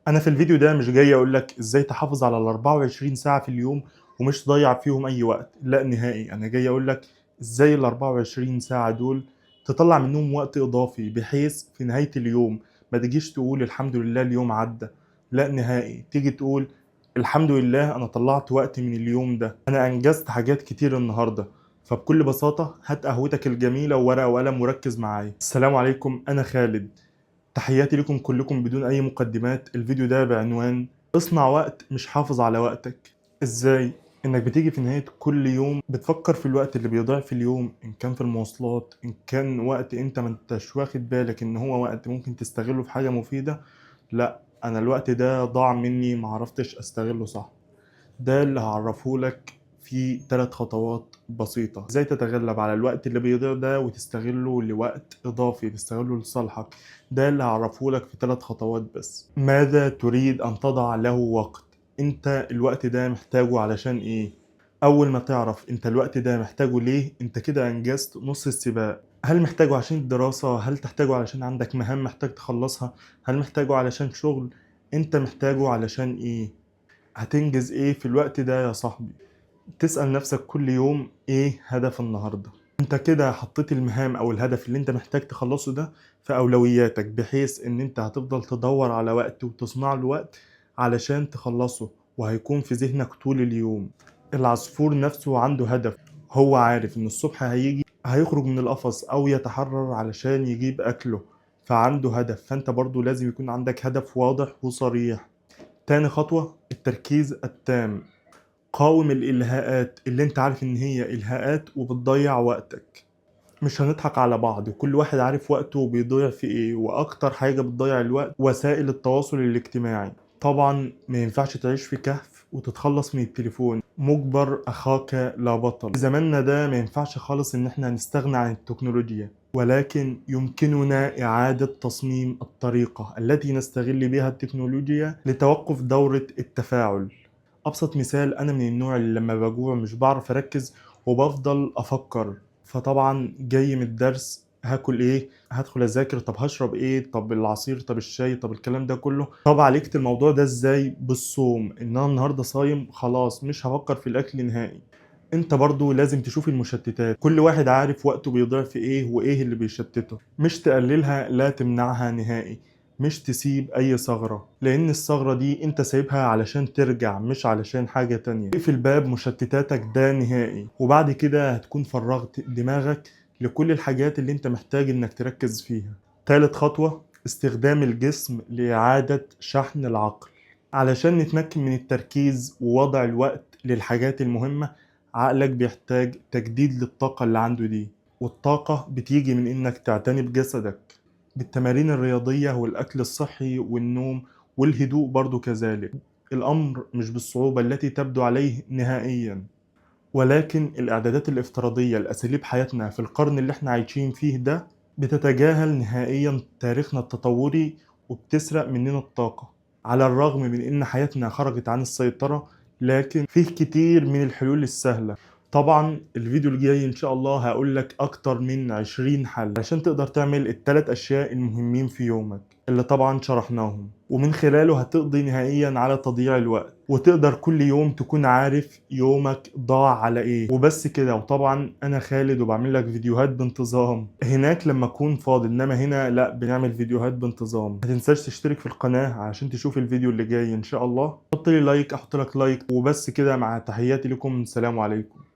انا في الفيديو ده مش جاي اقول لك ازاي تحافظ على ال 24 ساعة في اليوم ومش تضيع فيهم اي وقت، لا نهائي. انا جاي اقول لك ازاي ال 24 ساعة دول تطلع منهم وقت اضافي، بحيث في نهاية اليوم ما تجيش تقول الحمد لله اليوم عدى، لا نهائي، تيجي تقول الحمد لله انا طلعت وقت من اليوم ده، انا انجزت حاجات كتير النهارده. فبكل بساطة هات قهوتك الجميلة وورقة وقلم وركز معايا. السلام عليكم، انا خالد، تحياتي لكم كلكم بدون اي مقدمات. الفيديو ده بعنوان اصنع وقت مش حافظ على وقتك. ازاي؟ انك بتيجي في نهاية كل يوم بتفكر في الوقت اللي بيضيع في اليوم، ان كان في المواصلات، ان كان وقت انت ما انتش واخد بالك ان هو وقت ممكن تستغله في حاجة مفيدة. لا، انا الوقت ده ضاع مني، معرفتش استغله صح. ده اللي هعرفه لك في 3 خطوات بسيطة، ازاي تتغلب على الوقت اللي بيضيع ده وتستغله لوقت اضافي، تستغله لصالحك. ده اللي هعرفه لك في 3 خطوات بس. ماذا تريد ان تضع له وقت؟ انت الوقت ده محتاجه علشان ايه؟ اول ما تعرف انت الوقت ده محتاجه ليه، انت كده انجزت نص السباق. هل محتاجه عشان الدراسة؟ هل تحتاجه علشان عندك مهام محتاج تخلصها؟ هل محتاجه علشان شغل؟ انت محتاجه علشان ايه؟ هتنجز ايه في الوقت ده يا صاحبي؟ تسأل نفسك كل يوم ايه هدف النهاردة؟ انت كده حطيت المهام او الهدف اللي انت محتاج تخلصه ده في اولوياتك، بحيث ان انت هتفضل تدور على وقت وتصنع له وقت علشان تخلصه، وهيكون في ذهنك طول اليوم. العصفور نفسه عنده هدف، هو عارف ان الصبح هيجي هيخرج من القفص او يتحرر علشان يجيب اكله، فعنده هدف. فانت برضو لازم يكون عندك هدف واضح وصريح. تاني خطوة، التركيز التام. قاوم الإلهاءات اللي انت عارف ان هي إلهاءات وبتضيع وقتك. مش هنضحك على بعض، وكل واحد عارف وقته بيضيع في ايه، واكتر حاجة بتضيع الوقت وسائل التواصل الاجتماعي. طبعا ما ينفعش تعيش في كهف وتتخلص من التليفون، مجبر اخاك لا بطل. في زماننا ده ما ينفعش خالص ان احنا نستغنى عن التكنولوجيا، ولكن يمكننا إعادة تصميم الطريقة التي نستغل بها التكنولوجيا لتوقف دورة التفاعل. أبسط مثال، أنا من النوع اللي لما بجوع مش بعرف أركز وبفضل أفكر، فطبعا جاي من الدرس هاكل ايه، هدخل اذاكر، طب هشرب ايه، طب العصير، طب الشاي، طب الكلام ده كله. طب عالجت الموضوع ده ازاي؟ بالصوم، ان انا النهارده صايم خلاص مش هفكر في الاكل نهائي. انت برضو لازم تشوف المشتتات، كل واحد عارف وقته بيضيع في ايه وايه اللي بيشتته. مش تقللها، لا تمنعها نهائي، مش تسيب اي ثغرة، لان الثغرة دي انت سايبها علشان ترجع مش علشان حاجة تانية. اقفل باب مشتتاتك ده نهائي، وبعد كده هتكون فرغت دماغك لكل الحاجات اللي انت محتاج انك تركز فيها. تالت خطوة، استخدام الجسم لإعادة شحن العقل. علشان نتمكن من التركيز ووضع الوقت للحاجات المهمة، عقلك بيحتاج تجديد للطاقة اللي عنده دي، والطاقة بتيجي من انك تعتني بجسدك بالتمارين الرياضية والأكل الصحي والنوم والهدوء برضو كذلك. الأمر مش بالصعوبة التي تبدو عليه نهائيا، ولكن الإعدادات الافتراضية لأساليب حياتنا في القرن اللي احنا عايشين فيه ده بتتجاهل نهائيا تاريخنا التطوري وبتسرق مننا الطاقة. على الرغم من إن حياتنا خرجت عن السيطرة، لكن فيه كتير من الحلول السهلة. طبعا الفيديو الجاي إن شاء الله هقول لك أكتر من 20 حل عشان تقدر تعمل التلات أشياء المهمين في يومك اللي طبعا شرحناهم، ومن خلاله هتقضي نهائيا على تضييع الوقت، وتقدر كل يوم تكون عارف يومك ضاع على ايه. وبس كده. وطبعا انا خالد وبعمل لك فيديوهات بانتظام هناك لما اكون فاضي، انما هنا لا، بنعمل فيديوهات بانتظام. ما تنساش تشترك في القناة عشان تشوف الفيديو اللي جاي ان شاء الله. حط لي like، احط لك like. وبس كده، مع تحياتي لكم، سلام عليكم.